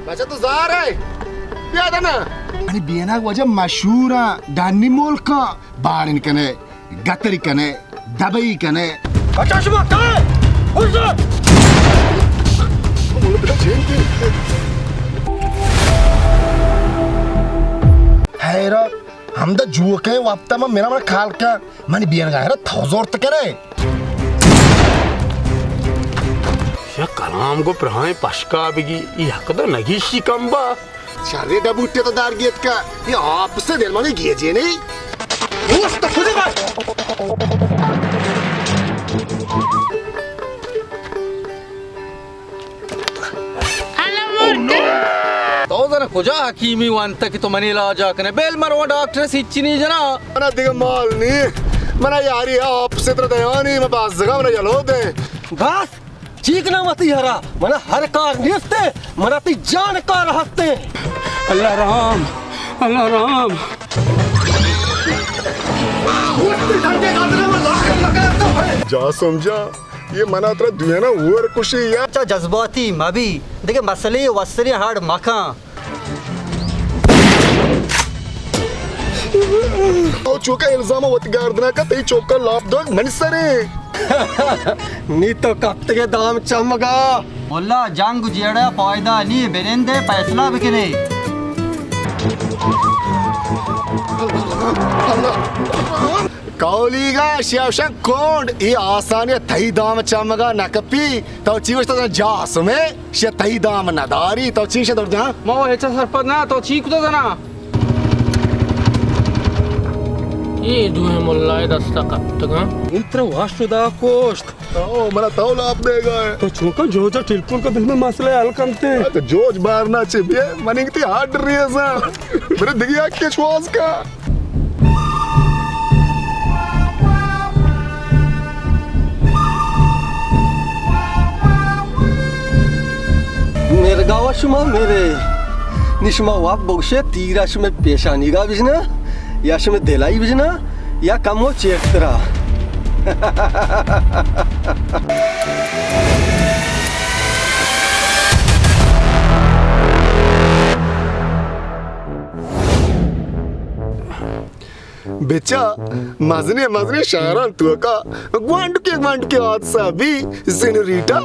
اچھا تو زار ئے؟ بیا دنا۔ منی بیناگ واجہ مشہور اں، ڈنی ملکاں بارن کنے، گتری کنے، دبئی کنے۔ اچھا شما کئے؟ حیران، ہمدا جوکیں وپتا من میرا من کال کن۔ منی بینگا ہرا تو زورت کرے۔ شا کلام گو پرائیں پشکا بگی، ای حق دا نگیشی کمبا۔ شرے ڈبوٹے تو دار گیت کا، یہ آپ سے دل مانی گیجے نہیں۔ اوست خودی بات۔ تو زن کجا حکیمی وانت کہ تو منی علاج کنے؟ بیل مرو ڈاکٹر سچنی جنا۔ منا دیگه مال نی، منا یاری آپ سے تر دیانی، ما باز زگا منا یلو دے۔ بس چیک نہ متی ہرا، منا ہر کار نیستے، منا تی جان کار ہستے۔ اللہ رحم، اللہ رحم۔ جاسم جان، یہ منا ترا دوینا اور کشی یا؟ چا جذباتی مبی، دیگه مسئلے وسری ہاڑ مکان۔ او چوکا الزام وت گردنا کا، تئی چوکا لاپ دوگ منی سرے۔ نی تو کپتگے دام چمگا۔ واللہ جنگ جیڑا فائدہ نی، بنندے فیصلہ بکنے۔ کولیگا شیوشن کونڈ، ای آسانی تئی دام چمگا نکپی۔ تو چی وشتا جاسمے؟ شہ تئی دام نداری، تو چی شہ دور جان؟ ما وہ ہچا سرپد نہ، تو چی کتا زنا؟ اے دوئیں ملائے دستا کپتگاں۔ انتر واش دا کوشت۔ او، منا تو لاپ دے گا ہے۔ تو چونکا جوجا ٹیلیفون کا بل میں مسئلہ حل کنتے۔ تو جوج بارنا چے بے، مننگ تی ہارڈ ریزا۔ میرے دگیا کے شواز کا۔ مرگاوا شما میرے، نی شما واب بگشے تیرا شما پیشانیگا بجنا یا شما دلائی بجنا یا کمو چیرترا۔ بچا، مزنیں مزنیں شہران توکا گوانڈکے گوانڈکے حادثہ بی، سینوریٹا۔